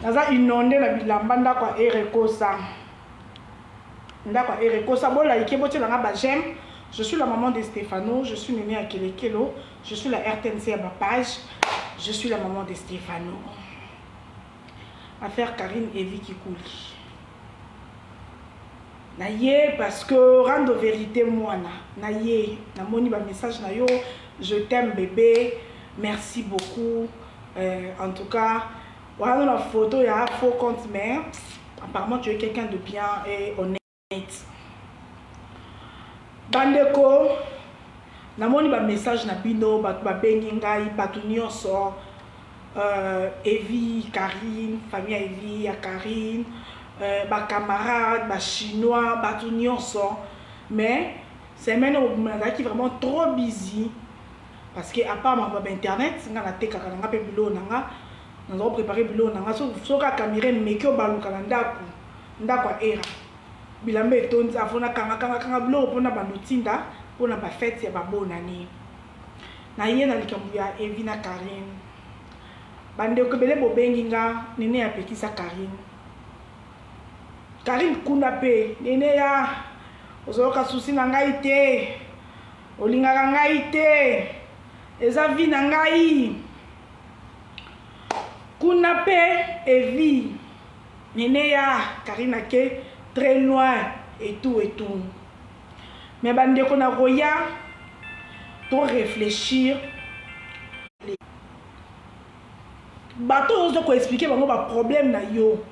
Naza inonde na bilamba ndako ya Erekosa. Ndako ya Erekosa bo like botiela nga ba j'aime. Je suis la maman de Stephano, je suis nene ya Kelekelo, je suis la RTNC ya ba page, je suis la maman de Stephano. Affaire Carine Evi Kikuli. Na ye parce que rando verite mwana na ye namoni ba message na yo je t'aime bebe merci beaucoup euh, en tout cas wana na photo ya faux compte mais apparemment tu es quelqu'un de bien et honnête bandeko namoni ba message na bino bato babengi ngai bato nyonso euh, Evi Karine famille ya Evi ya Karine euh, ba camarades ba chinois bato nyonso mais semaine oyo nazalaki vraiment trop busy parce que à part makambo ya internet nga natekaka na nga mpe biloko na nga naza koprépare biloko na nga soki caméra emeki obaluka na ndako ndako ya era bilamba etondi afo nakangakangakanga biloko mpona bando tinda mpona bafete ya babonani na ye na likambo ya Evi na Carine bandeko ebele bobengi nga nene apekisa Carine Carine kuna mpe nene ya ozoyoka susi na ngai te olingaka ngai te eza vie na ngai kuna mpe Evi nene ya Carine ake très loin et tout et tout mais bandeko na koya to réfléchir bato oyo ozo koexpliquer bango baproblème na yo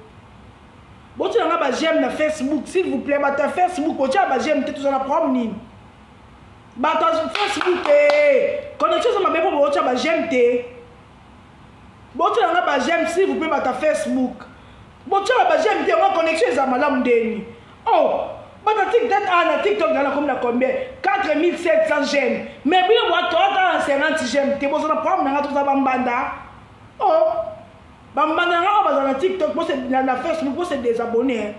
botia nga baj'aime na Facebook s'il vous plaît. Bato ya Facebook, botia baj'aime te. Toza na problème nini, bato ya Facebook? E connexion eza mabe mpo botia baj'aime te. Botia nga baj'aime, s'il vous plaît. Bato ya Facebook, botiaka baj'aime te, yango connexion eza malamu ndeni. Oh, bato ya TikTok, ah, na TikTok nga nakomi na combien? 4700 j'aime, mais bino boatoata na 50 j'aime te. Boza na problème na nga? Toza bambanda. Oh, bambanda na nga oyo baza na TikTok, na Facebook, bose désabonner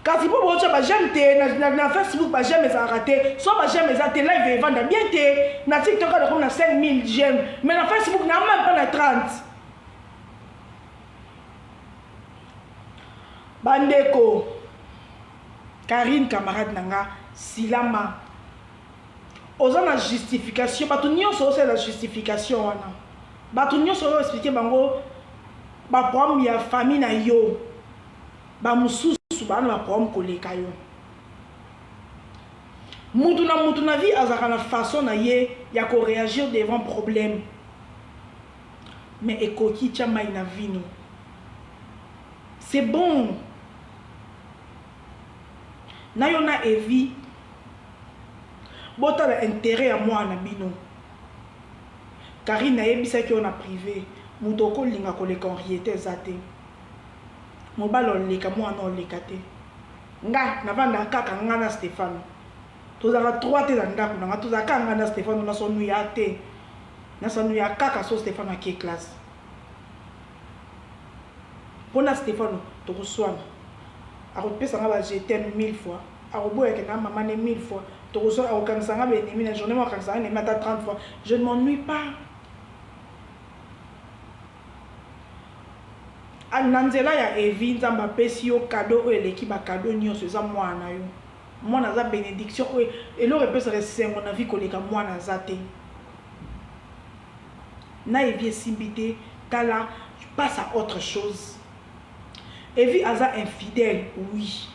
kasi mpo botya baj'aime te. Na Facebook baj'aime ezalaka te. So baj'aime eza te, live evanda bien te. Na TikTok nakomi na 5000 j'aime, mais na Facebook na même pas na 30. Bandeko, Karine, camarade na nga, silama oza na justification. Bato nyonso osalela justification wana, bato nyonso oyo expliquer bango baproblème ya famille na yo, bamosusu baa na baproblème koleka yo. Mutu na mutu na vie azalaka na façon na ye ya koréagir devant problème, mais ekoki tia mai na vino. C'est bon na yo na Evi, botala intérêt ya mwana bino. Karine, nayebisaki yo na privé, moto okolinga koleka Henriette eza te. Mobali oleka, mwana oleka te. Nga navandaka kaka nga na Stefano, tozalaka trois te na ndako na nga. Tozalaka kaka nga na Stefano. Nasonuya te, nasanuya kaka so Stefano ake classe. Mpona Stefano tokoswana, akopesa nga ba je t'aime mille fois, akoboyake na mama ne mille fois. Tokoswana, akokangisa nga baennemi na journée moko, akangisa nga ennemi ata 30 fois. Je ne m'ennuie pas na nzela ya Evi. Nzambe apesi yo cadeau oyo eleki bacadeau nyonso, eza mwana na yo. Mwana aza bénédiction oyo eloko epesaka esengo na vie koleka mwana aza te. Na Evi esimbi te, tala, passe à autre chose. Evi aza infidèle, oui.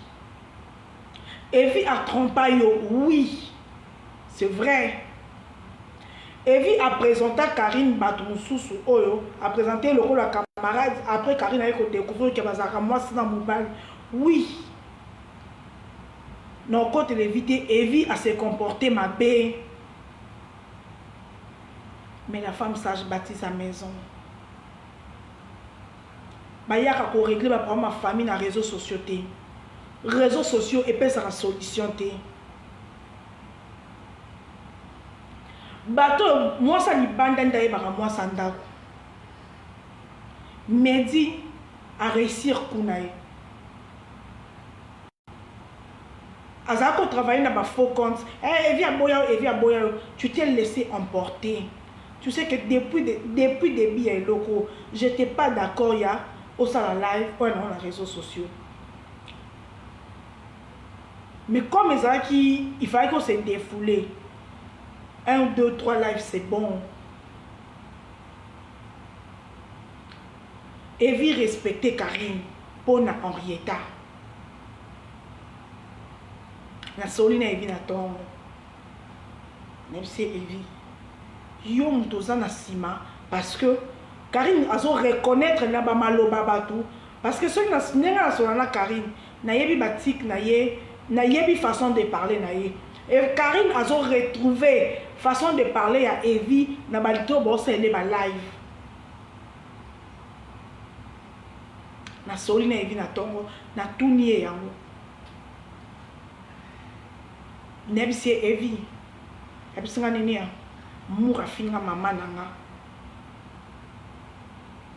Evi atrompa yo, oui, c'est vrai. Evi apresenta Karine bato mosusu oyo aprésente lokola camarade. Après, Karine aye kodécouvrir ke bazalaka mwasi na mobali, oui. Na okotela Evi te. Evi ase comporte mabe, mais la femme sage bâtit sa maison. Bayaka korégler baproblème ya famille na réseaux sociaux te. Réseaux sociaux epesaka solution te. Bato oyo mwasi ya libanda nde ayebaka mwasi ya ndako. Medi aréussir kuna, ye azala kotravailler na bafaux compte. Eh, Evi aboya yo, Evi aboya yo, tu t'es laissé emporter. Tu sais que depuis début ya eloko, j'étais pas d'accord ya Osala live oya nango na réseaux sociaux. Mais comme ezalaki, il fallait qu'on se défoule. 1, 2, 3 live, c'est bon. Evi respecter Karine mpo na Henrietta. Nasoli na Evi na ntongo, nayebisi Evi: yo moto oza na nsima, parce que Karine azo reconnaître na bamaloba bato, parce que soki ndenge nasola na Karine, nayebi batike na ye, nayebi façon de parler na ye. Et Karine azo retrouver façon de parler ya Evi na balito bosalele balive. Nasoli na Evi na ntongo, natuni ye yango, nayebisi ye: Evi, ayebisi nga nini? Ya Mour afinga mama na nga,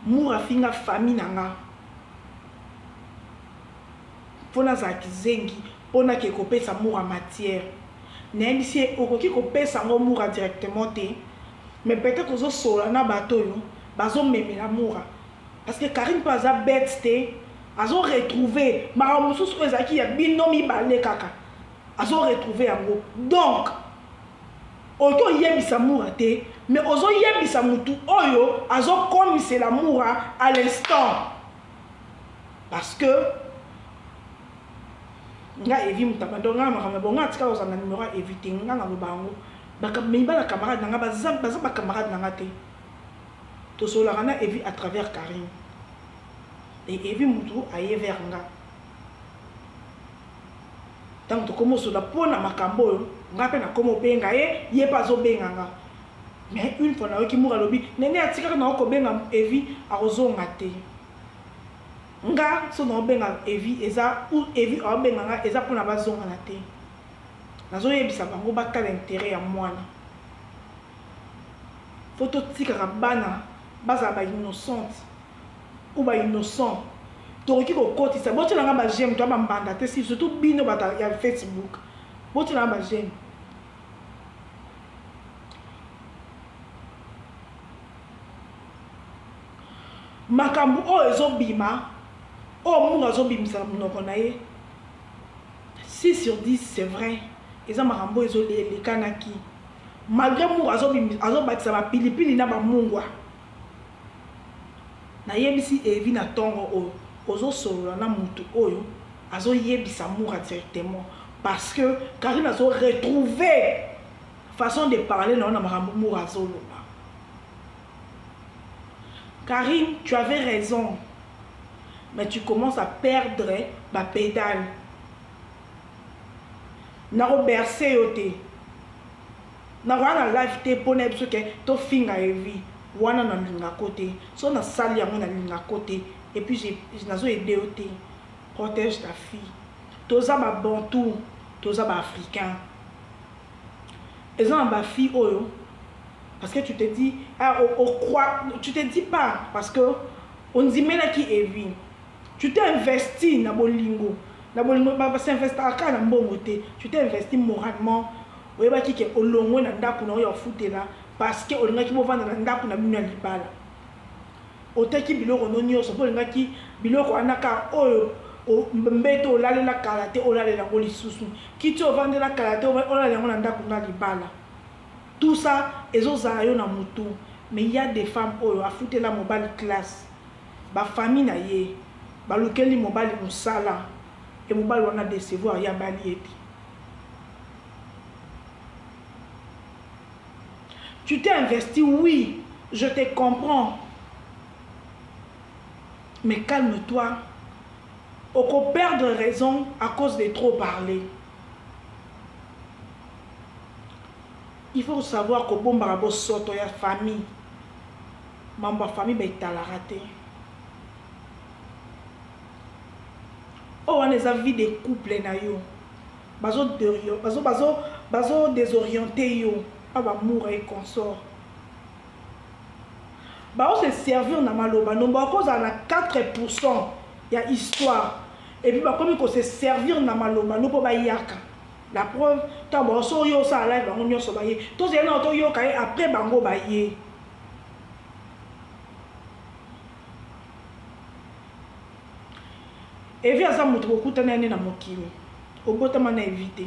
Mour afinga famille na nga, mpo nazala kizengi mpo nake kopesa Mour matière. Nayebisi ye: okoki kopesa yango Moura directement te, mais peut-être ozosola na bato oyo bazomemela Moura, parce que Karine mpe aza bête te, azoretrouve makambo mosusu oyo ezalaki ya bino mibale kaka, azoretrouve yango. Donc okoki oyebisa Moura te, mais ozoyebisa motu oyo azokomisela Moura à l'instant, parce que nga Evi moto abando nga makambo bongo, atikala kozala na numéro ya Evi te. Nga naloba yango, mibala camarade na nga baza bacamarade na nga te. Tosololaka na Evi à travers Karine, et Evi mutu aye vers nga. Ntango tokómi osola mpo na makambo oyo, nga mpe nakómi obenga ye, ye mpe azobenga nga. Mais une fois nayoki Mour alobi nene atikaka na kobenga Evi, akozonga te. Nga so naobenga Evi, eza Evi aobenga nga, eza mpona bazongana te. Nazoyebisa bango batala intérêt ya mwana. Faut totikaka bana bazala bainnocente ou bainnocent. Tokoki kokotisa, botielanga baj'aime to bambanda te, si surtout bino bato ya Facebook, botielanga baj'aime. Makambo oyo ezobima, oyo Mungu azobimisa na monoko na ye, 6 sur 10, c'est vrai, eza makambo oyo elekanaki, malgré Mungu azobakisa bapilipili na bamungwa. Nayebisi Evi na ntongo oyo: ozosolola na mutu oyo azoyebisa Moura directement, parce que Karine azo retrouver façon de parler na yo na makambo Moura azoloba. Karine, tu avais raison, mais tu commences à perdre bapédale. Nakoberse yo te, nakoya na live te mpo na biso ke tofinga Evi wana. Nalingako te, so nasali yango, nalingako te. Et puis nazoaider yo te. Protège ta fille. Toza babantu, toza baafricain, eza na bafille oyo, parce que tu te dis, ah, o, o croit, tu te dis pas, parce que ondimelaki Evi, tu t'es investi na bolingo, na bolingo basinvestaka kaka na mbongo te. Tu t'es investi moralement. Oyebaki ke olongwe na ndako na oyo ofutela, parce que olingaki bovanda na ndako na bino ya libala. Oteki biloko no nyonso mpo olingaki biloko wana kaka oyo mbeto olalela kala te, olalela yango lisusu, kiti ovandela kala te, olalela yango na ndako na libala. Tout ça ezozala yo na motu. Mais il y a des femmes oyo afutela mobali classe, bafamille na ye balukeli mobali mosala, e mobali wana décevoir ye, abali ye te. Tu t'es investi, oui, je te comprends, mais calme-toi. Perdre raison à cause de trop parler. Il faut savoir kobombaka bosoto ya famille, mambo ya famille baetalaka te. Oyo wana eza vie de couple na yo. Bazo désorienter yo pa bamour et consort, bao se servir na maloba no. Bakozala na 4 ya histoire, et puis bakomi kose servir na maloba no mpo bayaka. La preuve, ntango baso oyo osala live, bango nyonso baye, tozali nao toyoka ye. Après bango baye. Evi aza moto bokutana ye nde na mokili. Obotama na Evi te.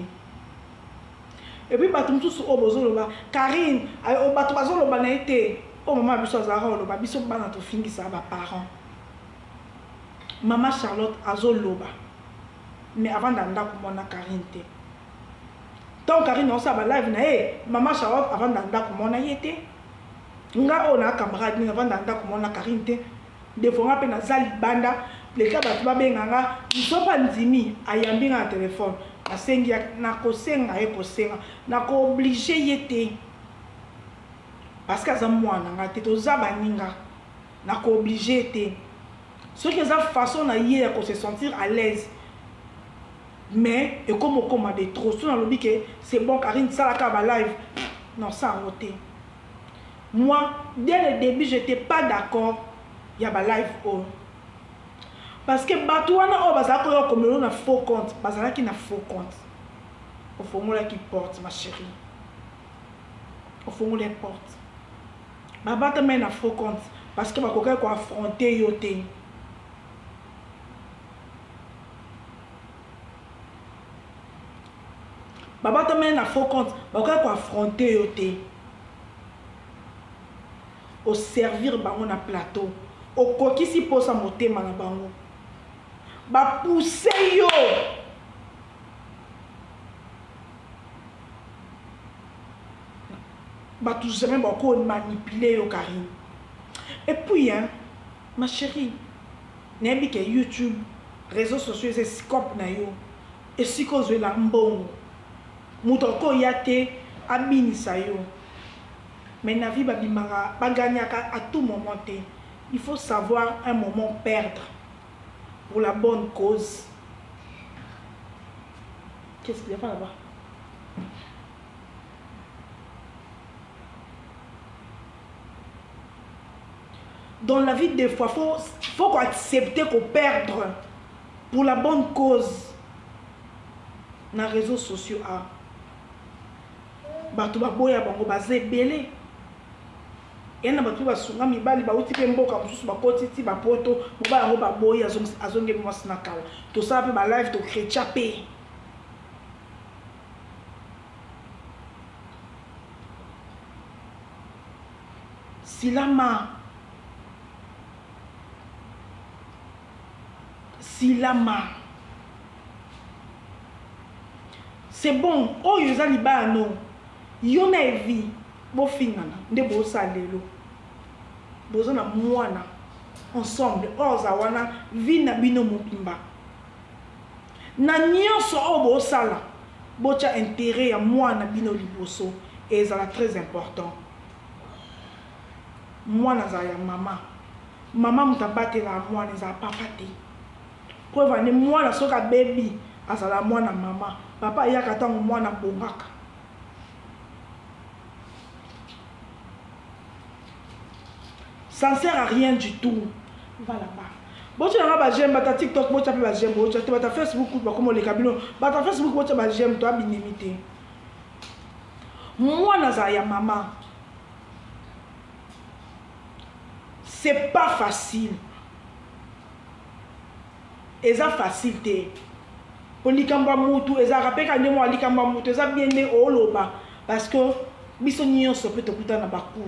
Et puis bato mosusu oyo bozoloba Carine, bato bazoloba na ye te. Oyo mama na biso azalaka koloba, biso bana tofingisaka ba parents. Mama Charlotte azoloba mais avanda ndako mwana Carine te. Tant Carine aosala ba live na ye, mama Charlotte avanda ndako mwana ye te. Nga oyo na camarade nini avanda ndako mwana Carine te. Des fois nga pe naza libanda leta batu babenga nga biso pa ndimi ayambi nga na telephone nasengi nakosenga ye kosenga nako oblige ye te parce que aza mwana na nga te toza baninga nako oblige ye te soki eza façon na ye ya ko se sentir à l'aise mais ekoma okoma de trop so nalobi ke c'est bon Carine salaka ba live non sa yango te. Moi dès le debut j'etais pas d'accord ya ba live oyo parce que batu wana oyo bazalaki koya kokomela yo na faux compte bazalaki na faux compte ofongolaki porte ma chérie ofongolaki porte babatamaki na faux compte parce que bakokaki ko affronter yo te babatamaki na faux compte bakokaki ko affronter yo te O servir bango na plateau. Okokisi posa motema na bango. Ba pousser yo. Batu jamais bako manipuler yo Carine. Et puis hein, ma cherie, nayebi ke YouTube, reseaux sociaux eza escope na yo. Esika ozwela mbongo. Moto akoya te abinisa yo. Mais na vie ba bimaka ba gagnaka à tout moment te il faut savoir un moment perdre pour la bonne cause qu'est-ce qu'il y a pas là-bas dans la vie des fois faut faut ko accepter ko perdre pour la bonne cause na réseaux sociaux ah Bato baboya bango baza ebele. Ya na bato pe basunga mibali bawuti pe mboka mosusu bakoti ti ba poto mobali yango baboyi azongeli mwasi na kala. Tosala pe ba live to cretia pe. Silama. Silama. C'est bon oyo eza libala no yo na evi bofingana nde bosala lelo boza na mwana ensemble oyo aza wana vie na bino mobimba na nionso oyo bosala botia interet ya mwana bino liboso ezala très important mwana azala ya mama mama moto abatelaka mwana ezala papa te. Preuve en est mwana soki abebi azala mwana mama, papa ayaka tango mwana abongaka. Ça ne sert à rien du tout. Va là-bas. Botia nga ba j'aime bata TikTok botia pe ba j'aime botia te bata Facebook kutu bakoma oleka bino bata Facebook botia ba j'aime to abinemi te. Mwana azala ya mama. C'est pas facile. Eza facile te po likambo ya mutu ezalaka pe kaka nde mua likambo ya mutu eza bien nde oloba parce que biso nionso pe tokutana na ba coup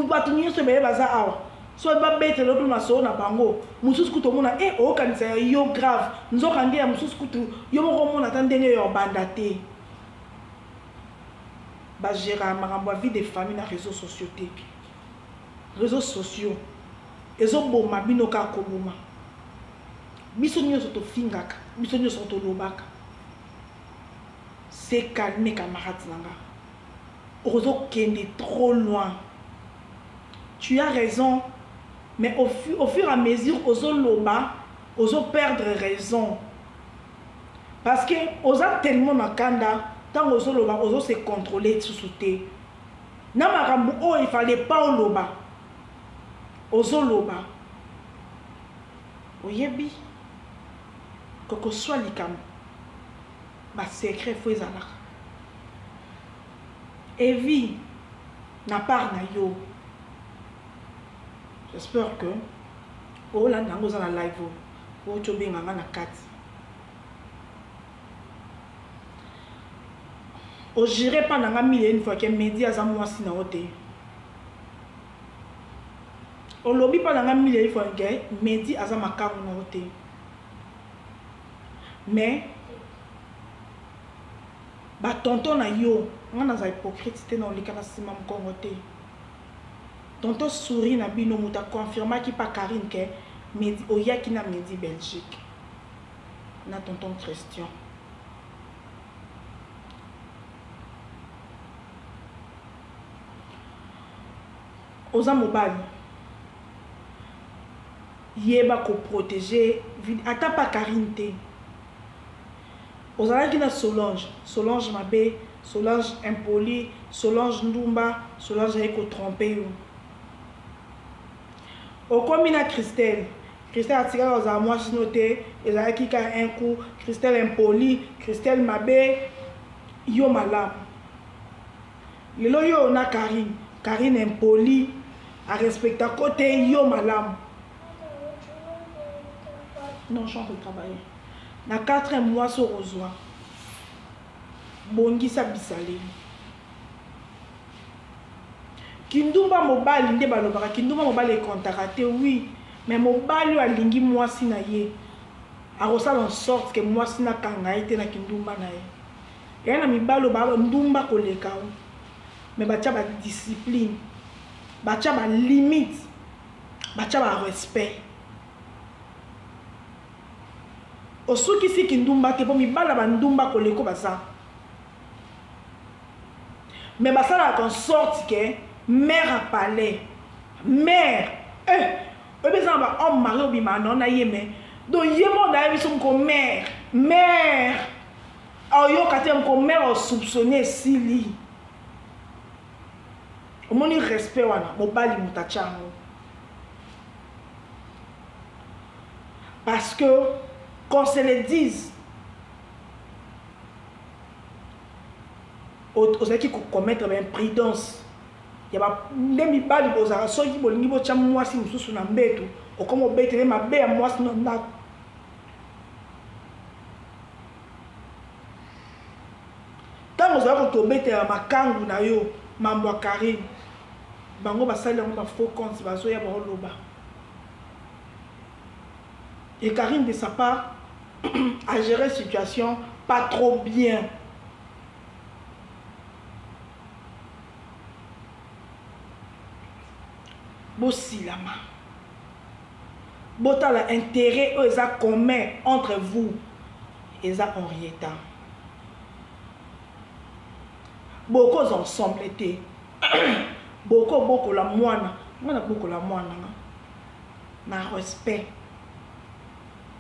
batu nionso ebele baza awa soki ba betela yo pe masolo na bango mususu kutu omona eh okanisa ya yo grave nzoka nde ya mususu kutu yo moko omona ata ndenge ya obanda te ba geraka makambo ya vie de famille na reseaux sociaux te. Reseaux sociaux ezo boma bino kaka koboma. Biso nionso tofingaka, biso nionso tolobaka. Se calmer camarade na nga. Ozo kende trop loin. Tu as raison mais au au fur à mesure ozo loba ozo perdre raison. Parce que oza tellement na kanda tango ozo loba ozo se controler lisusu te. Na makambo oyo il fallait pas oloba ozo loba oyebi kokosua likambo ba secret faut ezalaka Evy na part na yo j'espère que. Olanda yango oza na live oyo. Owuti obenga nga na kati. O jure pa na nga mille et une fois que Mehdi aza mwasi na yo te. Olobi pa na nga mille et une fois que Mehdi aza makangu na yo te. Mais ba tonton na yo, nga naza hypocrite te na oleka na sima mukongo te. Tonton souris na bino mutu a confirmaki pa Carine que Mehdi oyaki na Mehdi Belgique na tonton Christian. Oza mobali yeba ko proteger ata pa Carine te. Ozalaki na Solange, Solange mabe, Solange impolie, Solange ndumba, Solange aye ko tromper yo. Okomi na Christelle, Christelle atikala kozala mwasi no te, ezalaki kaka un coup, Christelle impolie, Christelle mabe, yo malamu. Lelo yo na Carine, Carine impolie, a respecta ko te, yo malamu. Non, je suis en train de travailler. Na quatrième mwasi okozwa, bongisa bisaleli. Kindumba mobali nde balobaka kindumba mobali ecomptaka te oui, mais mobali oyo alingi mwasi na ye akosala en sorte que mwasi na akanga ye te na kindumba na ye. Eya na mibali oyo ba ndumba koleka yo mais batia ba discipline, batia ba limite, batia ba respect. Osukisi kindumba te po mibali ya ba ndumba koleko baza. Mais basalaka en sorte que mère ya palais, mère eh oyebi eza na ba homme marie obimaka na yo na ye mais donc ye moko na ye biso moko mère mère aoyoka te moko mère o soupçonner esili. Omoni respect wana mobali moto atya yango. Parce que qu'on se le dise ozalaki ko commettre ba imprudence ya ba nde mibali bozalaka soki bolingi botya mwasi mosusu na mbeto okoma obetele mabe ya mwasi na ndako. Ntango ozalaki kotobetela makangu na yo mambo ya Carine, bango basali yango ba faux compte bazoya baoloba. Et Carine de sa part a géré situation pas trop bien. Bosilama. Botala intérêt oyo eza commun entre vous eza Henrietta. Bokoza ensemble te. Boko bokola mwana, nga na bokola mwana nga na respect.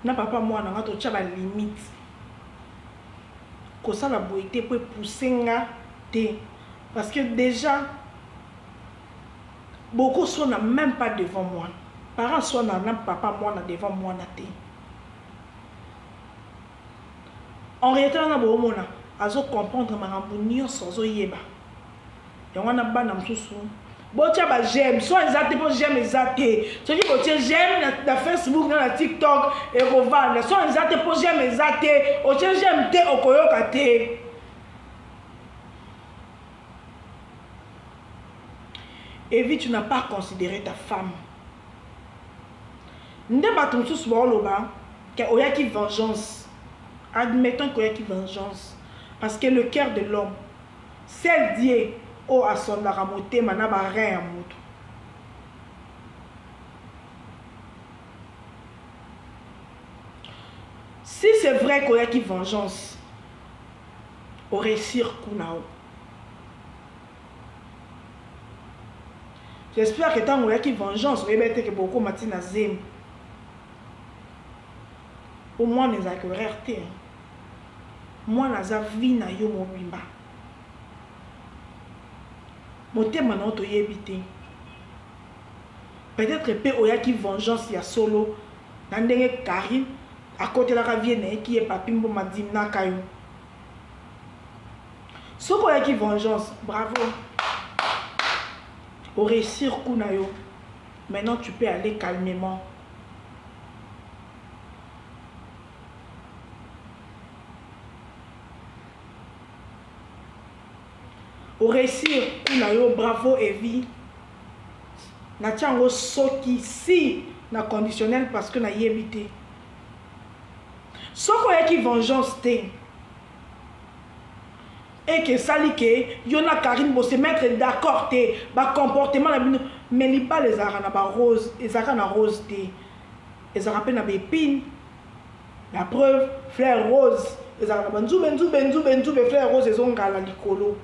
Na papa mwana nga totia ba limite. Kosala boye te po epousser nga te parce que dejà boko swana meme pas devant mwana. Parent aswana na papa mwana devant mwana te. Henrietta wana boomona azo comprendre makambo nionso azo yeba yango wana bana mosusu botia ba j'aime so eza te po j'aime eza te soki botie j'aime na, na Facebook na na TikTok ekovanda so eza te po j'aime eza te otie j'aime te okoyoka te. Evie tu n'as pas considere ta femme nde batu mosusu baoloba que oyaki vengeance admettons que oyaki vengeance parce que le cœur de l'homme seul Dieu oyo asondaka motema na ba reins ya mutu si c'est vrai que oyaki vengeance o reussir coup na yo. J'espère que tango oyaki vengeance oyebaki te que bokoma ti na zemi. Po mwana ezalaka erreur te hein. Mwana aza vie na yo mobimba. Motema na yo toyebi te. Peut-etre pe oyaki vengeance ya solo na ndenge Carine akotelaka vie na ye ki ye Papy Mboma andimnaka yo. Soki oyaki vengeance bravo o reussir coup na yo maintenant tu peux aller calmement. Oréussir coup na yo, bravo Evi. Natia yango soki si na conditionnel parce que nayebi te. Soki oyaki vengeance te eke esali ke yo na Carine bo se mettre d'accord te, ba comportement na bino, mais libala ezalaka na ba rose, ezalaka na rose te, ezalaka pe na ba epines. La preuve, fleur rose ezalaka na ba nzube nzube nzube nzube, fleur rose ezongala likolo.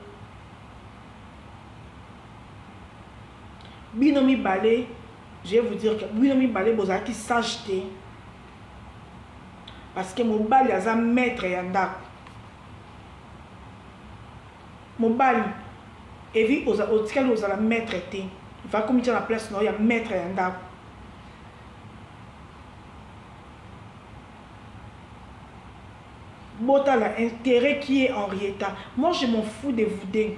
Bino mibale, je vais vous dire que bino mibale bozalaki sage te, parce que mobali aza maître ya ndako. Mobali Evi otikali ozala maître te, va komitia na place na yo ya maître ya ndako. Botala interet qui est Henrietta, moi je m'en fous de vous deux,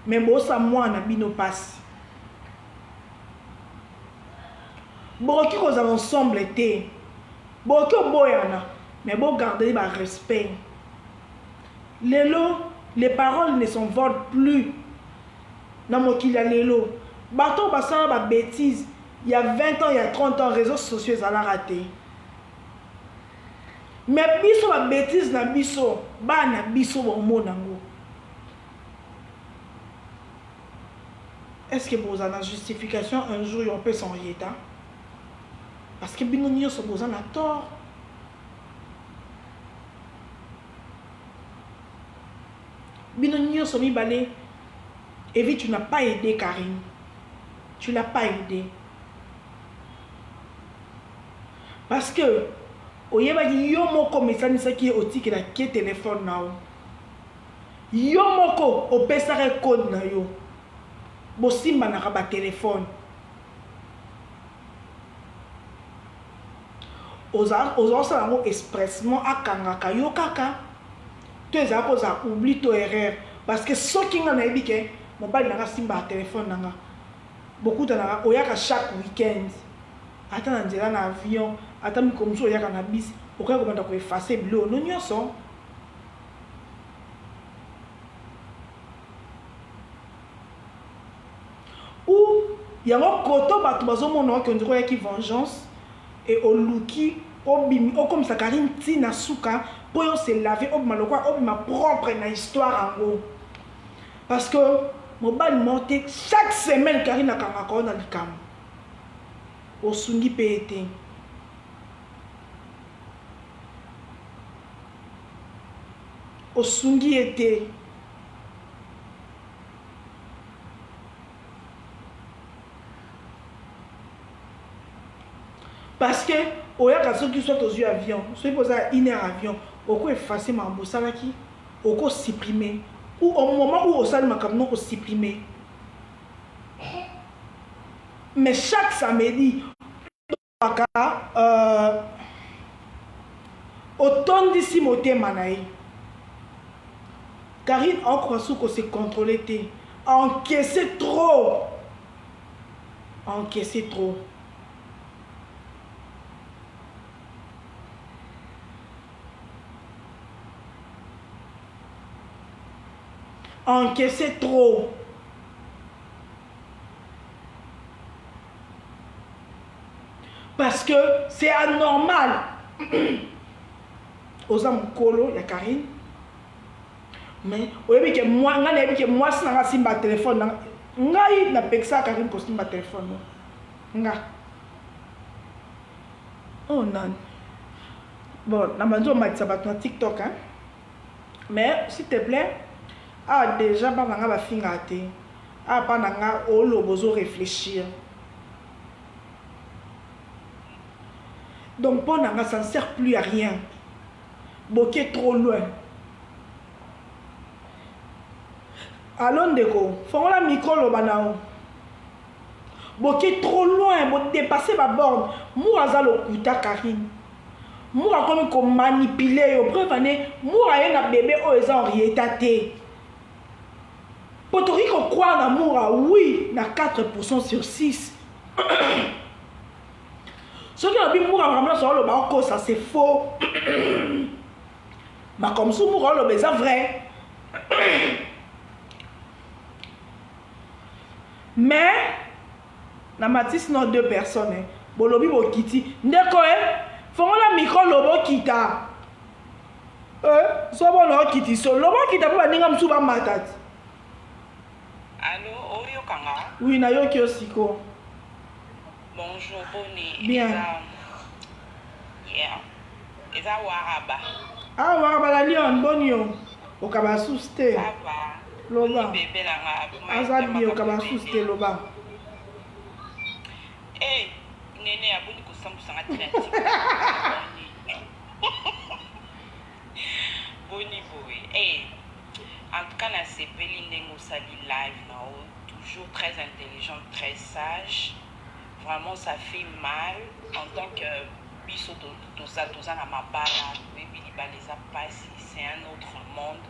mais bosa mwana bino pasi. Bokoki kozala ensemble te, bokoki oboyana, mais bo garder ba respect. Lelo les paroles ne s'envolent plus na mokili ya lelo. Bato oyo basala ba betises ya 20 ans, ya 30 ans, reseaux sociaux ezalaka te. Mais biso ba betises na biso, bana na biso bakomona yango. Est-ce que bozala na justification un jour ya kopesa Henrietta? Parce que bino nyonso boza na tort. Bino nyonso mibale, Evi tu n'as pas aidé Carine. Tu l'as pas aidé. Parce que oyebaki yo moko omesanisaki ye otikelaki ye telefone na yo. Yo moko opesaka ye code na yo. Bosimbanaka ba telefone. Oza osala yango expressement akangaka yo kaka to ezala kozala oubli to erreur, parce que soki nga nayebi ke mobali na nga asimbaka telefone na nga, bokutanaka oyaka chaque week-end, ata na nzela na avion, ata mikolo mosusu oyaka na bus, okoki kobanda ko effacer biloko no nyonso. Ou yango koto bato bazomona oke ondire oyaki vengeance et oluki obimi okomisa Carine ti na suka po yo se laver obima lokola obima propre na histoire yango, parce que mobali moko te chaque semaine Carine akangaka yo na likambo osungi pe ye te. Osungi ye te. Parce que oyaka soki soit ozui avion, soki pe oza ya une heure avion, oko effacer makambo osalaki, oko supprimer ou au moment où osali makambo no oko supprimer. Mais chaque samedi Kaka euh otondisi motema na ye. Carine akoka su ko se controler te. A encaisser trop. A encaisser trop. A encaisser trop. Parce que c'est anormal. Oza mukolo ya Carine. Mais oyebi ke moi nga nayebi ke mwasi na nga simba téléphone na ngai napekisaka Carine kosimba téléphone no. Nga. Oh nani. Bon, na banzo matisa bato na TikTok hein. Mais s'il te plaît, ah déjà bana nga bafingaka te. Ah bana nga oloba ozo réfléchir. Donc mpo na nga ça ne sert plus à rien. Boke trop loin. Allo ndeko, fongola micro loba na yo. Boke trop loin, bo dépasser ba borne. Moura aza lokuta Carine. Moura akomi ko manipuler yo. Preuve ane, Moura aye na bebe oyo eza Henrietta te. Po tokoki ko croire na Mura oui na 4% sur 6. Soki olobi Mura makambo nyonso oloba okosa c'est faux. Makambo mosusu Mura oloba eza vrai. Mais na matisi no deux personnes eh. Bolobi bokiti ndeko eh, fongola micro loba okita eh, sobona okiti so loba okita mpo baninga mosusu bamata ti. Allo, oyoka nga? Oui, nayoki yo siko. Bonjour, boni? Bien. Eza, yeah. Eza Waraba. Ah, Waraba la Lyon, boni yo? Okaba susu te. Ça va. Loba. Boni bebe na nga. Aza bien, okaba susu te, loba. Eh, nene aboni kosambwisa nga tina tika. Boni. Boni boye. Eh, en tout cas nasepeli ndenge osali live na yo. Toujours très intelligente, très sage. Vraiment ça fait mal en tant que biso toza toza na mabala, toyebi libala eza pasi, c'est un autre monde.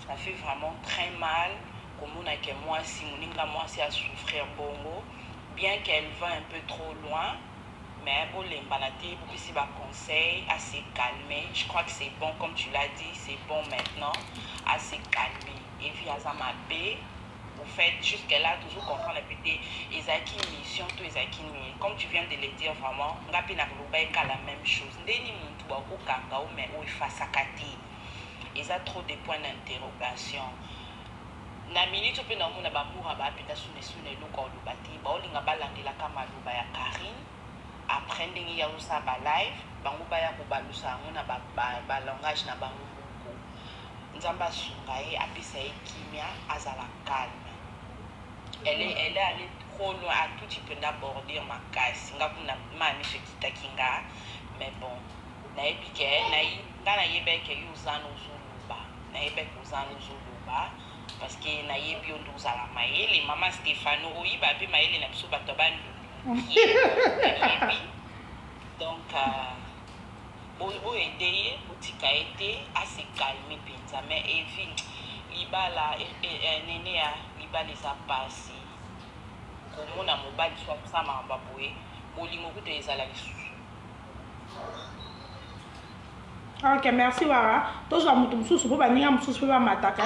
Ça fait vraiment très mal komona ke mwasi moninga mwasi asouffrir bongo, bien qu'elle va un peu trop loin, mais bolembana te, bopesi ba conseil à se calmer. Je crois que c'est bon, comme tu l'as dit, c'est bon maintenant à se calmer. Evi aza mabe. Au fait, jusque là, toujours comprendre peut-être ezalaki mission to ezalaki nini. Comme tu viens de le dire vraiment, nga pe nakoloba eka la même chose. Ndeni muntu bakokanga o mais oyo efasaka te. Eza trop de points d'interrogation. Na minute mpe naomona bamura bapenda sune sune eloko oloba te, baolinga balandelaka maloba ya Karine. Après ndenge ya osala balive, bango baya kobalusa yango na balangage na bango moko. Nzambe asunga ye, apesa ye kimia, azala calme. Elle est allée trop loin, atuti mpenza bordure makasi. Nga kuna ma miso ekitaki nga, mais bon, nayebi ke nga nayebaki ke yo oza na ozoloba, nayebaki oza na ozoloba parce que nayebi yo nde ozala mayele. Mama Stefano oyiba mpe mayele na biso bato ya Bandundu, nayebi. Donc boyede ye, botika ye te, ase calme mpenza. Mais Evi, libala nene ya libala eza pasi. Komona mobali so akosala makambo ya boye, bolingo kuta ezala lisusu. Ok, merci Wara. Tozwa moto mosusu mpo baninga mosusu mpe bamataka.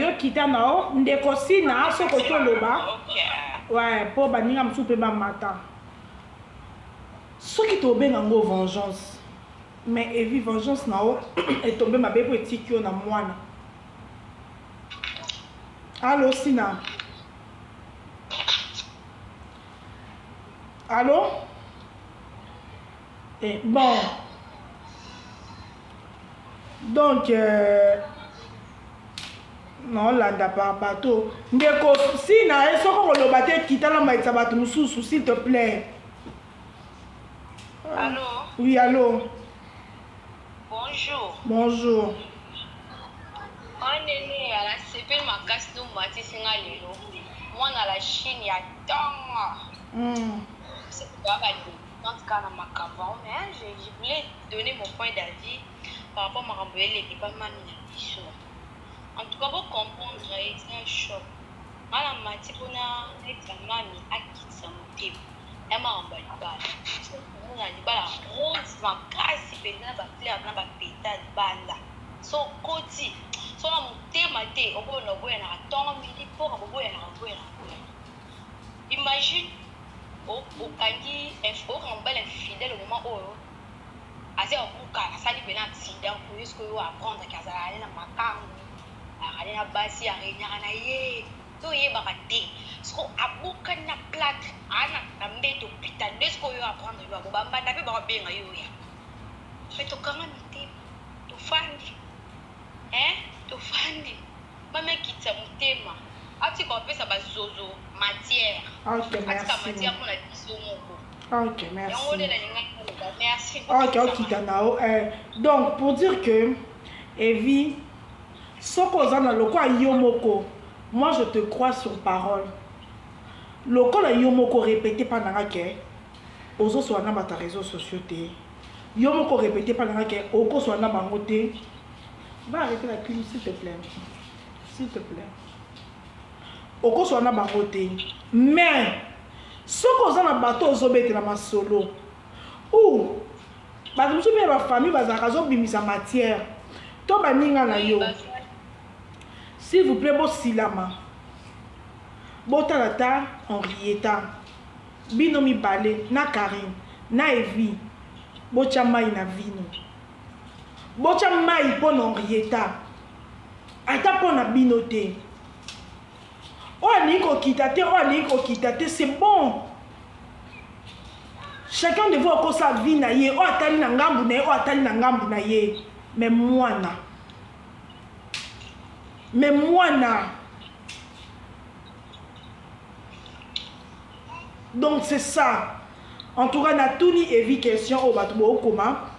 Yo kita na yo ndeko Sina, soki okoki oloba. Ouais, mpo baninga mosusu mpe bamata. Soki tobenga yango vengeance, mais Evi, vengeance na yo etombe mabe mpo etiki yo na mwana. Allo Sina, allo. Eh, bon, donc naolanda par bateau. Ndeko Sina ye, soki okoloba te, kita na maitisa bato mosusu, s'il te plaît. Allô? Oui, allo. Bonjour. Bonjour. Oh nene, nasepeli makasi no matisi nga lelo. Mwana la Chine ya ntongo. C'est pas en tout cas na makambo yango, mais je voulais donner mon point d'avis par rapport à makambo eleki pa mami na biso. En tout cas, bocomprendre, eza un choc. Nga na mati mpona nayebisa mami akitisa motema ya makambo ya libala. Omona libala rose makasi mpenza na bafleur na bapetale libanda, so okoti so na motema te, okoyona oboyanaka ntongo midi mpoka, boboyanaka boboyanaka boyanaka. Imagine okangi, okanga mobali infidèle au moment oyo aza ya kobukana, asali mpena accident, oyo sikoyo apprendre ke azalaka ne na makambo, azalaka ne na basi, aregnaka na ye to oyebaka te. Siko abukani na plâtre, aa na mbeto hôpital nde sikoyo apprendre yo abo bambanda mpe bakobenga yo ya me. Tokanga mitema, tofandi, hein, tofandi. Mami akitisa motema, atika kopesa bazozo matière. Ok. Atika Merci. matière mpona biso moko. Ok. Yango nde Merci. nalingaki koloba. Merci. Ok, okita na yo. Donc pour dire que Evi, soki oza na lokola yo moko, moi je te crois sur parole, lokola yo moko répété mpa nanga ke ozosola na bato ya réseaux sociaux te, yo moko répété mpa nanga ke okosola na bango te. Va arrêter la clim, s'il te plaît, s'il te plaît. Okosola na bango te, mais soki oza na bato ozobetela masolo ou bato mosusu mpe ya bafamille bazalaka azobimisa matière to baninga na yo. S'il vous plaît bosilama botala ata Henrietta bino mibale na Carine na Evi botia mayi na vino botia mayi pona Henrietta ata pona bino te oyo alingi kokita te oyo alingi kokita te c'est bon chacun de vous akosala vie na ye oyo atali na ngambu na ye oyo atali na ngambu na ye mais mwana Mais mwana donc c'est ça en tout cas natuni Evi question oyo bato bookoma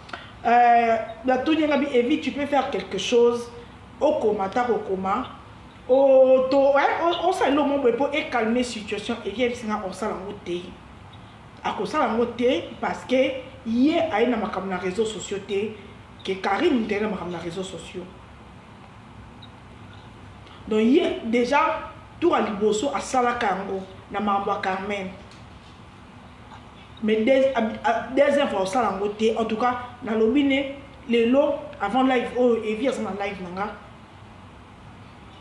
euh, natuni nga bi Evi tu peux faire quelque chose okoma ata kokoma osala eloko moko boye mpo ecalme situation Evi ayebisi nga osala yango te akosala yango te parce que ye aye na makambo na réseaux sociaux te que Carine mutu aye na makambo na réseaux sociaux donc ye déjà tour ya liboso asalaka yango na makambo ya Carmen mais deuxième fois osala yango te en tout cas nalobi ne lelo avant live oyo Evi aza na live na nga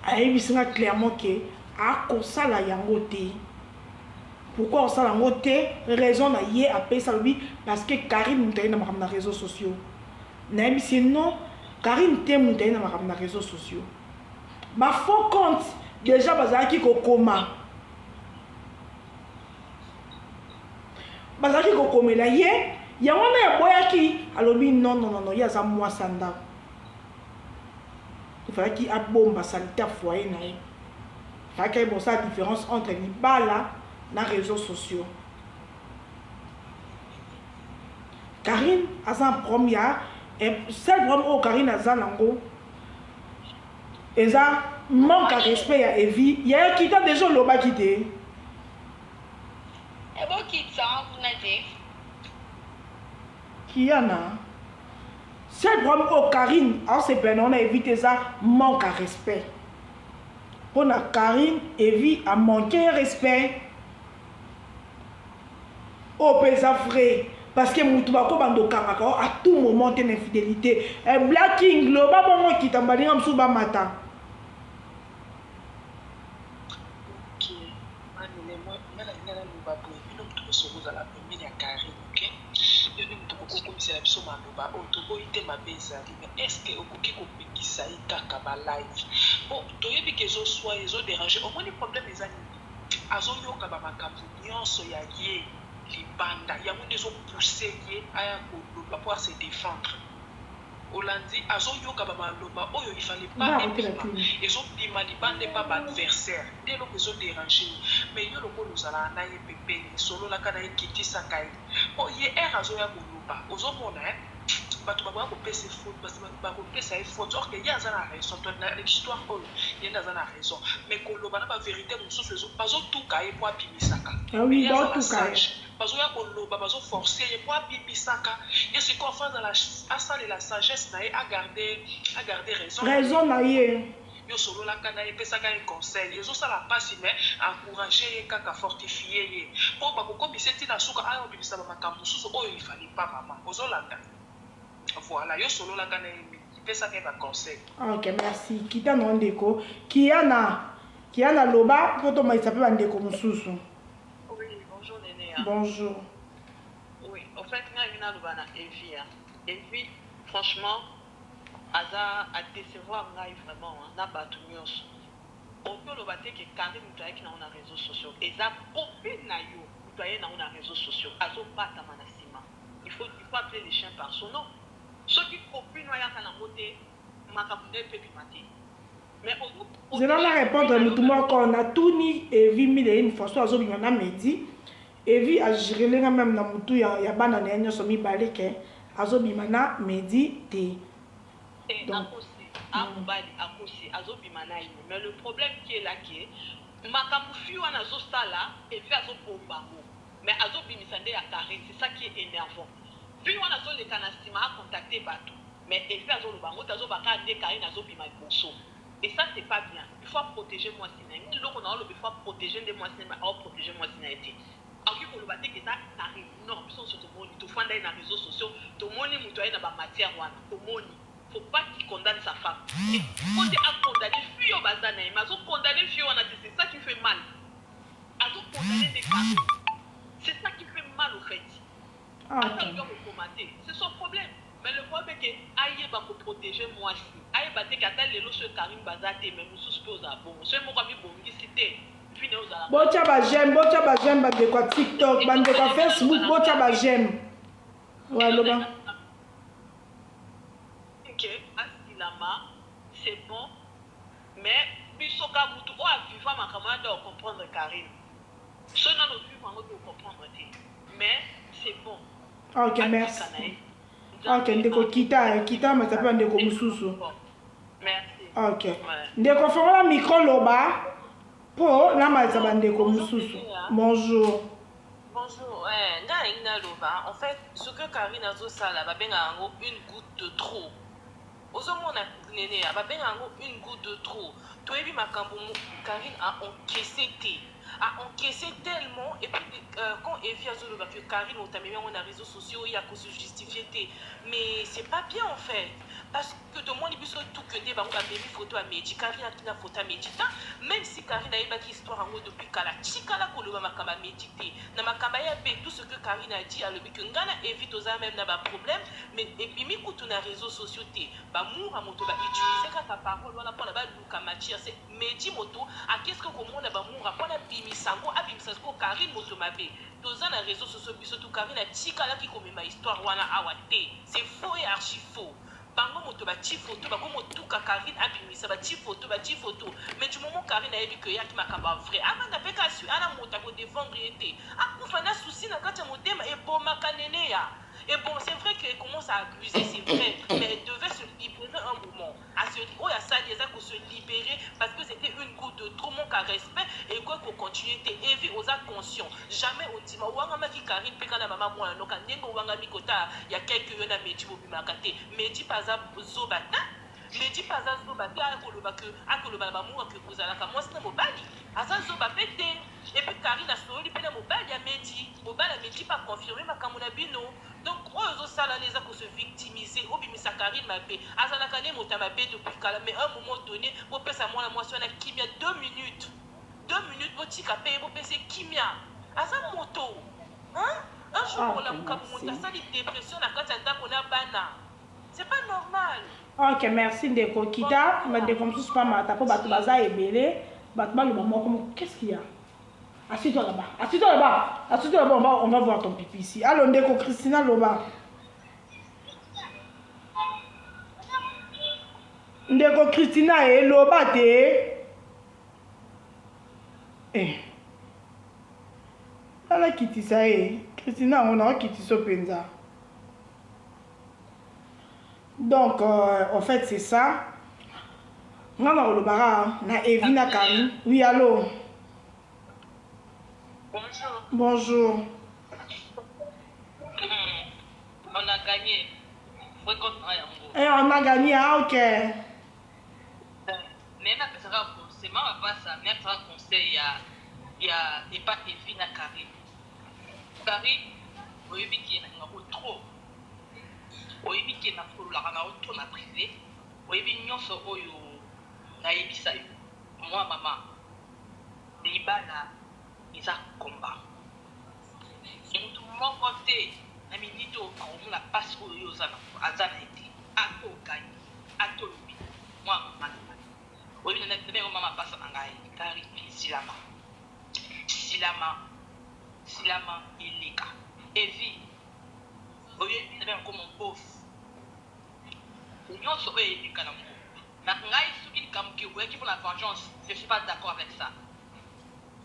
ayebisi nga clairement ke akosala yango te Pourquoi osala yango te raison na ye apesi alobi parce que Carine mutu aye na makambo na reseaux sociaux nayebisi ye non Carine te mutu aye na makambo na reseaux sociaux ba faux compte dejà bazalaki kokoma bazalaki kokomela ye yango wana aboyaki alobi non non non ye aza mwasi ya ndako efalaki abomba salite ya foyer na ye Fallait bosala difference entre libala na reseaux sociaux. Carine aza na problème ya seul problème oyo Carine aza nango eza manque ya respect ya Evi. Yaya kita dejà olobaki te. Ebokitisa kuna te. Kiana. Seul problème oyo Carine aosepela nango na Evi te eza manque ya respect. Pona Carine Evi a manque ye respect oyo pe eza vrai parce que mutu bako banda okangaka yo à tout moment te na infidelite eh, Black King loba bongo kita baninga mosusu bamata. Ok ma nene moi nga nalingi naloba boye bino mutu nioso bozala pembeni ya Carine ok yo nde mutu okoki kokomisela biso maloba oyo toboyi te mabe ezali mais est ce que okoki kopekisa ye kaka ba live po toyebi ke ezo swa ye ezo derange omoni problème eza nini azoyoka ba makambo nionso ya ye libanda yango nde ezo pousser ye aya koloba po a se defendre Olandi azo yoka ba maloba oyo il fallait pas ebima ezo bima libanda epa ba adversaire nde eloko ezo deranger ye mais yo lokola ozalaka na ye pembeni sololaka na ye kitisaka ye po ye heure azoya koloba ozo mona hein batu bakoya kopesa ye faute bako pesa ye faute or que ye aza na raison na histoire oyo ye nde aza na raison mais koloba na ba verite mosusu ezo bazo tuka ye po abimisaka mais ye azala sage. Bazoya koloba bazo force ye po abimisaka ye sikoyo faut azala asalela sagesse na ye a garder a garder raison na ye. Raison na ye. Yo sololaka na ye pesaka ye conseil ezo sala pasi mais encourager ye kaka fortifier ye po bakokomisa ye ti na suka aya kobimisa ba makambo mosusu oyo il fallait pas maman ozo landa voilà yo sololaka na ye mingi pesaka ye ba conseil. Ok merci kita na yo ndeko kiana kiana loba po tomatisa pe ba ndeko mosusu. Oui, bonjour Neneya. Bonjour. Oui, au fait, nga nalingi naloba na Evi. Hein. Evi, franchement, aza a décevoir ngai vraiment hein, na bato nyonso. Okoki oloba te ke Carine moto ayaki nango na réseaux sociaux. Eza copine na yo moto aye nango na réseaux sociaux. Azobatama na nsima. Il faut appeler le chien par son nom. Soki copine ayaka nango te, makambo nde mpe ebima te. Zela na repondre mutu moko na tuni Evi mille et une fois so azobima na Medi Evi a jurele nga meme na mutu ya, ya bana na ye nionso mibale ke azobima na Medi te. Te Donc akosi a mobali akosi azobima na ye mais le problème qui est là que makambo fille wana azosala Evi azobomba ngo mais azobimisa nde ya Carine c'est ça qui est enervant fille wana azoleka na sima a contacter batu Mais Evi azo loba yango te azo loba kaka nde Carine azo bima liboso et ça c'est pas bien il faut a proteger mwasi na ye nga eloko nao loba il faut a proteger nde mwasi na ye mais ao proteger mwasi na ye te akoki koloba te ke eza Carine non biso nionso tomoni tofanda ye na reseaux sociaux tomoni mutu aye na ba matière wana tomoni. Faut pas qu'il condamne sa femme. Il faut te a condamner fille oyo baza na ye mais azo condamner fille wana te c'est ça qui fait mal. Azo condamner nde Carine. C'est ça qui fait mal au fait. Ah, Ata ok. alingi akokoma te c'est son problème. Mais le problème est que ayeba ko protéger mwasi. Ayeba te que ata lelo soki Carine baza te mais mosusu pe ozala bongo. Soki moko amibongisi te vie na ye ozala Botya ba j'aime, botya ba j'aime bandeko ya TikTok, bandeko ya Facebook, botya ba j'aime. Ouais, loba. Que asilama c'est bon mais biso ka mutu oyo a viva makambo wana nde ako comprendre Carine soki nanu o vivre yango te o comprendre te mais c'est bon Ok, atika merci. na ye Ok, Nzambe ndeko kita, kita mata pe bandeko mosusu. merci Ok. ouais. Ndeko fongola micro loba po namatisa bandeko Bonjour mosusu. Neneya. Bonjour. Bonjour, eh, nga nalingi naloba en fait ce que Carine azosala babengaka yango une goutte de trop ozomona Neneya babengaka yango une goutte de trop toyebi makambo Carine a encaissé te a encaissé tellement et puis quand Evie azoloba que Carine moto amemi yango na réseaux sociaux ye ako se justifier te mais c'est pas bien en fait parce que tomoni biso tout que nde bango bamemi photo ya Medi Carine akina photo ya Medi ta même si Carine ayebaki histoire yango depuis kala tikala koloba makambo ya Medi te na makambo ya pe tout ce que Carine a dit alobi que nga na Evie toza même na ba problème mais ebimi kutu na réseaux sociaux te bamour ya moto ba utiliser kaka parole wana mpona baluka matière c'est Medi moto akeske komona bamour mpona abimisa yango abimisa sikoyo Carine moto mabe toza na réseaux sociaux biso tu Carine atikalaki komema histoire wana awa te c'est faux et archi faux bango moto batie photo bakomotuka Carine abimisa batie photo batie photo mais du moment Carine ayebi ke eyaki makambo ya vrai avanda mpe kasi ana moto akodefendre ye te akufa na susi na kati ya motema ebomaka Neneya. Et bon, c'est vrai qu'elle commence à abuser, c'est vrai, mais elle devait se libérer un moment. À se, oh, ya sali, eza ko se libérer parce que c'était une goutte de trop, manque à respect et quoi qu'on continue te Evi oza conscient. Jamais ondima owangamaki Karine mpe kana mama mwana noka ndenge owangami kota ya quelque yo na Medi bobimaka te. Medi mpe aza zoba te. Medi mpe aza zoba te akoloba ke akoloba na bamour ke kozalaka mwasi na mobali aza zoba mpe te. Et puis Karine asololi mpe na mobali ya Medi, mobali ya Medi mpe aconfirme makambo na bino. Donc oyo ozosala wana eza kose victimiser, obimisa Karine mabe. Azalaka nde moto ya mabe depuis kala, mais à un moment donné bopesa mwana mwasi wana kimia 2 minutes 2 minutes, botika mpe ye, bopesa ye kimia, aza moto hein? Un jour Ok, kolamuka moto merci. asali dépression na kati ya ndako na bana, c'est pas normal. Ok, merci ndeko kita. Bandeko mosusu pamata mpo bato baza ebele, bato baloba moko moko. Qu'est-ce qu'il y a? Assieds-toi là-bas. Assieds-toi là-bas. Assieds-toi là-bas, on va voir ton pipi ici. Allo ndeko Christina loba. Ndeko Christina eloba te. Eh. Nalakitisa ye. Christina yango naokitisa mpenza. Donc en fait c'est ça. Nga na kolobaka na Evi na Karine. Oui, allo. Bonjour. Bonjour. On a gagné. Fréquence na yango. Eh, on a gagné, ah, ok. Mais napesaka conseil, mama pasa, mais napesaka conseil ya epa Evi na Karine. Karine, oyebi ke nalingako trop. Oyebi ke nasololaka na yo trop na privé. Oyebi nyonso oyo nayebisa yo. Moi mama, libala eza combat. Motu moko te na minute oyo akomona mpasi oyo yo oza na aza na ye te. Ata ogangi, ata olobi, mwa mama na ngai. Oyebi nabengo mama pasa na ngai, Karine silama. Silama, silama eleka. Evi, oyebi nabenga ko mon bof. Nyonso oyo eleka nango. Na ngai soki likambo ke oyaki mpona vengeance, je suis pas d'accord avec ça.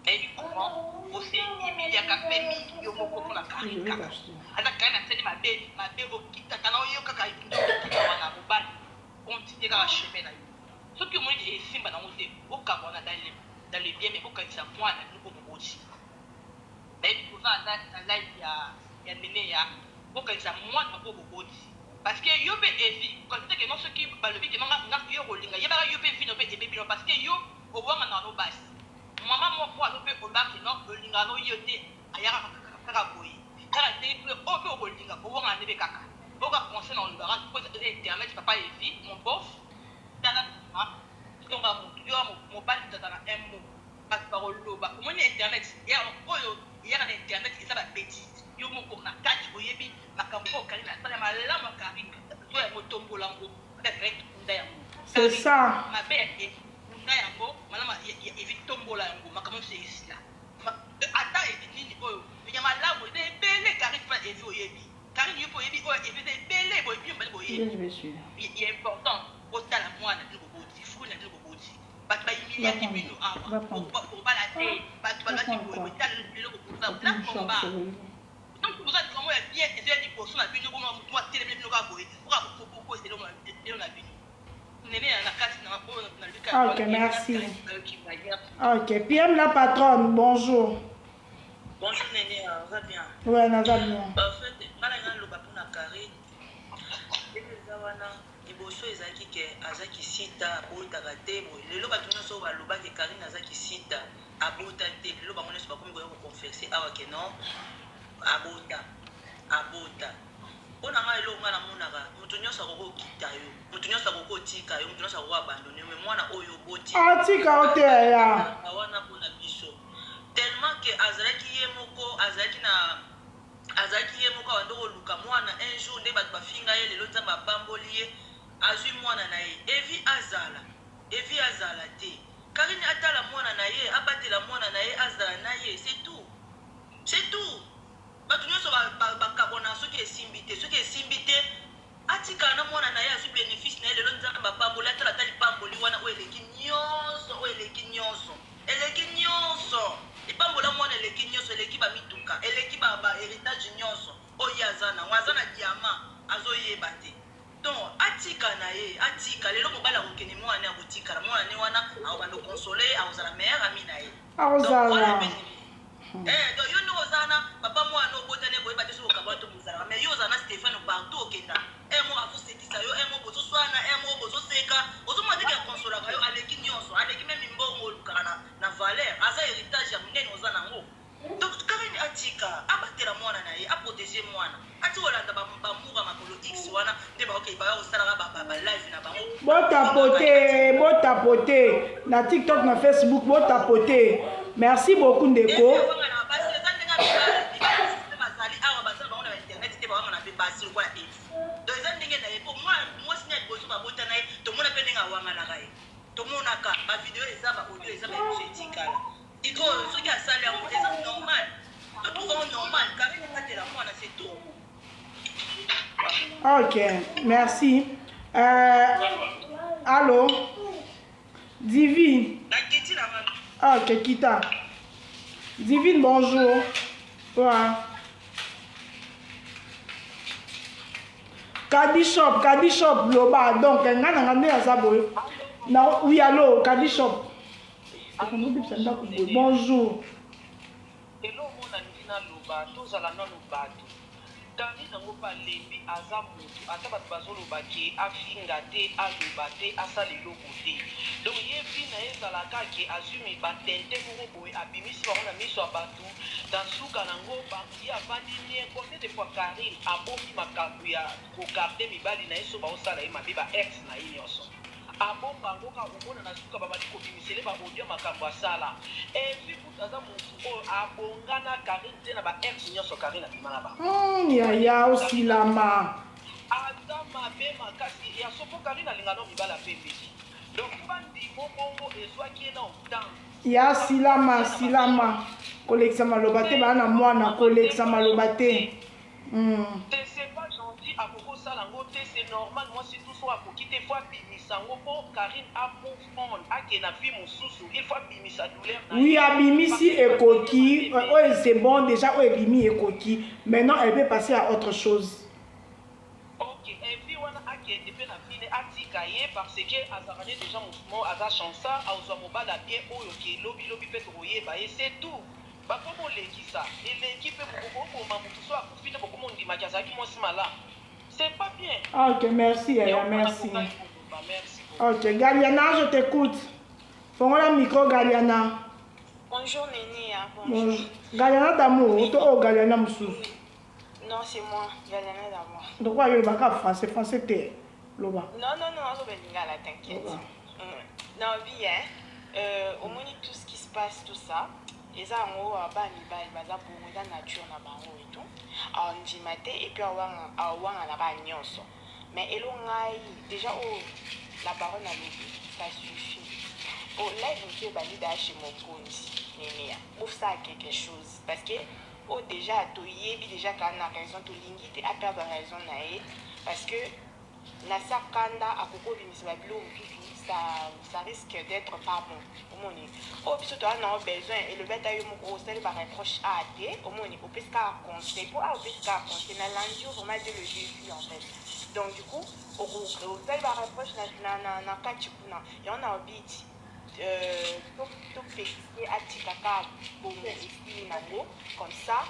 Nayebi comment ose humiliaka mpe mingi yo moko mpona Karine kaka. Ata Karine asali mabe, mabe okitaka na oyo kaka nde okita wana mobali. Continue kaka chemin na yo. Soki omoni ke esimba nango te, okabwana dans le bien mais bokanisa mwana bino oyo boboti. Nayebi koza na live ya Nene ya bokanisa mwana oyo boboti. Parce que yo mpe Evi, okanisa te ke non soki balobi ke non nga yo kolinga, yebaka yo mpe vino mpe ebebi no parce que yo owangana no basi. Mama moko azo mpe olobaka ke non olingaka no yo te, ayaka kaka boye. Kaka ndenge mpe oyo mpe okolinga, owangana nde mpe kaka. Oka conseil na olobaka po eza internet papa Evi mon bof tala sima tonga mutu yo mobali mutu azala na un mot batu bakoloba omoni internet oyo eyaka na internet eza ba betise yo moko na kati oyebi makambo oyo Carine asala ya malamu ya Carine zwa yango tombola yango mabe ya Carine kunda yango C'est ça. Mabe ya Evi kunda yango malamu ya Evi tombola yango makambo nyonso esila ata nini oyo ya malamu eza ebele Carine pa Evi oyebi Carine yo pe oyebi oyo evi eza ebele boye bino mibale boyebi ya important botala mwana bino boboti fruit na bino boboti bato ba humiliaki bino awa kobala te bato balobaki boye boye tala lelo boza na combat donc boza likambo ya bien eza ya liboso na bino bomona motu atelemeli bino kaka boye oka bokosa eloko na bino nene na kati na oyo nalobi kaka Ok, merci. Ok, PM la patronne, bonjour. Bonjour Nene, oza bien? Ouais, naza bien. En fait, nga na nga loba pona Carine. Ndenge eza wana liboso ezalaki ke aza kisita abotaka te boye. Lelo bato nyonso oyo baloba ke Carine aza kisita abota te, lelo bango nyonso bakomi koya ko confesser awa ke non abota abota. Mpo na nga eloko nga namonaka moto nyonso akoki kokita yo, moto nyonso akoki kotika yo, moto nyonso akoki abandonner yo, mais mwana oyo oboti atika yo te yaya. Wana mpona biso. Tellement que azalaki ye moko azalaki na azalaki ye moko abandi koluka mwana un jour nde batu bafinga ye lelo nzambe apamboli ye azui mwana na ye evi azala evi azala te carine atala mwana na ye abatela mwana na ye azala na ye c'est tout c'est tout batu nionso bakabwana soki esimbi te soki esimbi te Atikala na mwana na ye azwi benefice na ye lelo nzambe apamboli atala ata lipamboli wana oyo eleki nionso oyo eleki nionso eleki nionso lipamboli ya mwana eleki nionso eleki ba mituka eleki ba ba heritage nionso oyo ye aza nango aza na diamant azo yeba te donc atika na ye atika lelo mobali akokende mwana ne akotikala mwana ne wana akobanda konsole ye akozala meilleur ami na ye donc voilà Akozala. Eh donc yo ndenge oza wana papa mwana obota naye boyeba te soki bokabwana to bozalaka mais yo ozala na Stephane partout okenda heure moko azo sekisa yo heure moko bozo swana heure moko bozo seka ozo mona te ke a consolaka yo aleki nionso aleki meme mbongo olukaka na na valeur aza heritage ya munene oza nango donc Carine atika abatela mwana na ye a proteger mwana atika kolanda ba ba mura makolo X wana nde ba okay baya kosalaka ba ba live na bango Botapote, botapote na TikTok na Facebook botapote. Merci beaucoup ndeko. Bazali awa baza bango na internet te bawangana mpe basi lokola Evi donc eza ndenge na ye mpo mwasi na liboso babota na ye tomona mpe ndenge awanganaka ye tomonaka ba video eza ba audio eza ba emission etikala sikoyo soki asali yango eza normal to trouve yango normal Carine akatela mwana c'est tout. Ok, merci. Euh, allô? Divine. Ok, kita. Divine, bonjour. Ouais. Kadi shop, Kadi shop, loba. Donc, nga na nga nde aza boye. Na oui, allô, Kadi shop. Bonjour. Eloko moko nalingi naloba tozala nanu batu Carine yango pe alembi aza mutu ata batu bazoloba ke afinga te aloba te asala eloko te donc ye vie naye ezala kaka ke azui ba tintin moko boye abimisi bango na miso ya batu na suka nango ye avandi nie combien de fois Carine abombi makambu ya ko garder mibali naye soki baosala ye mabe ba ex naye nioso abomba yango kaka komona na suka babandi kobimisele ba audio ya makambu asala Evi Aza mutu oyo abonga na Carine te na ba ex nionso Carine abima na bango. Hum yaya osilama. Aza mabe makasi ya sopo Carine alinga nao mibali ya pembe te donc po ba ndimo bongo ezuaki ye nao temps. Ya silama silama kolekisa maloba te baa na mwana kolekisa maloba te. Te c'est pas gentil akoki osala ngo te c'est normal mwasi tout soki akoki te faut abimisa ngo po Carine a move on akende na vie mususu il faut abimisa douleur na Oui ye abimisi ekoki oyo c'est bon dejà oyo ebimi ekoki maintenant elle peut passer à autre chose. Ok Evi wana akende pe na vie ne atika ye parce que azalaka ne dejà mutu moko aza chansard akozua mobali ya bien oyo ke lobi lobi pe tokoyeba ye c'est tout. Bakomi olekisa eleki pe boko boma mutu soki akufi nde bokomi ondima ke azalaki mwasi malamu c'est pas bien. Ok merci yaya Yango wana merci. nakokaki koloba merci beaucoup. Ok Galiana je t'ecoute fongola micro Galiana. Bonjour Neneya, bonjour. Bonjour. Galiana d'amour Oui. to oyo Galiana mosusu. Oui. Non, c'est moi. Yalana d'abord. Donc yo lobaka français, français te. Loba. Non, non, non, aloba lingala, t'inquiète. Non, vie, hein. Omoni tout ce qui se passe, tout ça. Eza yango bana mibali baza bongo, eza nature na bango et tout. Aondima te et puis awanganaka nyonso. Mais elo ngai, déjà oyo la baronne alobi, ça suffit. Po live mosusu ebandi daa chez mokonzi Neneya. Bosala quelque chose parce que oyo déjà toyebi déjà kaka na raison, tolingi te a perdre raison na ye parce que na sa kanda akoki kobimisa ba biloko mosusu, ça risque d'être pas bon. Omoni oyo biso toza nango besoin, elobi ata yo moko osali ba reproche a te, omoni opesi kaka conseil po a opesi kaka conseil nalandi yo vraiment dès le début en fait. Donc du coup osali ba reproche na kati kuna yango na obiti topekisi ye atika kaka bongo, esili nango comme ça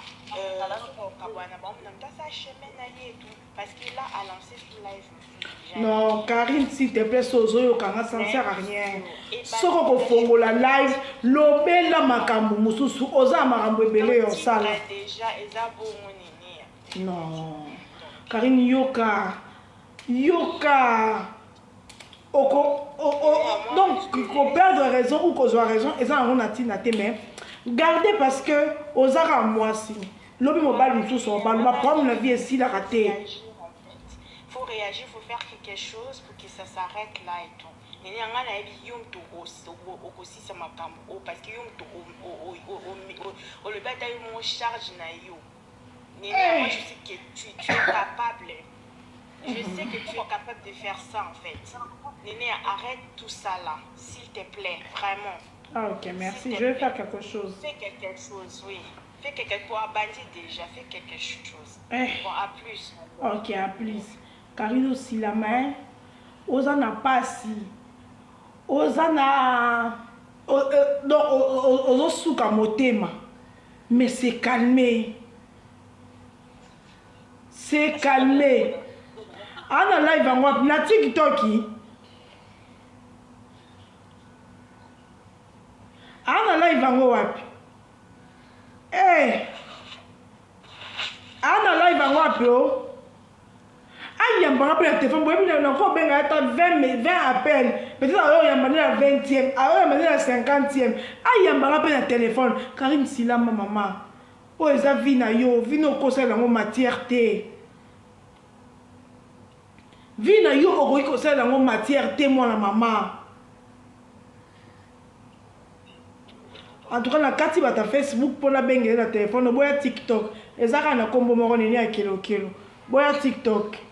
okabwana bango na moto asala chemin na ye et tout, parce que là a lancé sous live mosusu déjà. Non, Karine, s'il te plaît, so ozoyokanga, ça ne sert à rien. Soki okofongola live, lobela makambo mosusu, oza na makambo ebele ya osala. Déjà eza bongo nini. Non, Karine, yoka, yoka. Oko donc koperdre raison ou kozwa raison eza nango na ntina te, mais garde parce que ozaka mwasi, lobi mobali mosusu obaloba problème na vie esilaka te. Réagir en fait, faut réagir, faut faire quelque chose pour que ça s'arrête là et tout. Nini yanga nayebi yo moto okosisa makambo oyo parce que yo moto olobi ata yo moko charge na yo. Nini, moi je sais que tu es capable, je sais que tu es capable de faire ça en fait. Néné, arrête tout ça là, s'il te plaît, vraiment. Ah ok, merci. S'il te Je vais plaît. faire quelque chose. Fais quelque chose, oui. Fais quelque pour abandi déjà, fais quelque chose. Eh. Bon, à plus. Ok, à plus. Karine, osilama, oza na pasi, oza na donc ozosuka motema, mais c'est calmé, c'est calmé. Ana live yango wapi? Na TikTok. Ana live yango wapi? Eh, ana live yango wapi? O ayambaka mpe na telefone boyebi nako obenga ata 20 appel, peut-être ayoyamba nde na 20e, ayoyamba nde na 50e, ayambaka mpe na telefone. Karine Silama, mama, oyo eza vie na yo, vie na okosalela yango matière te. Vie na yo okoki kosalela yango matière te, mwana mama. En tout cas, na kati bato ya Facebook mpo nabengele na telefone. Boya TikTok, eza kaka na nkombo moko nini ya kelokelo. Boya TikTok.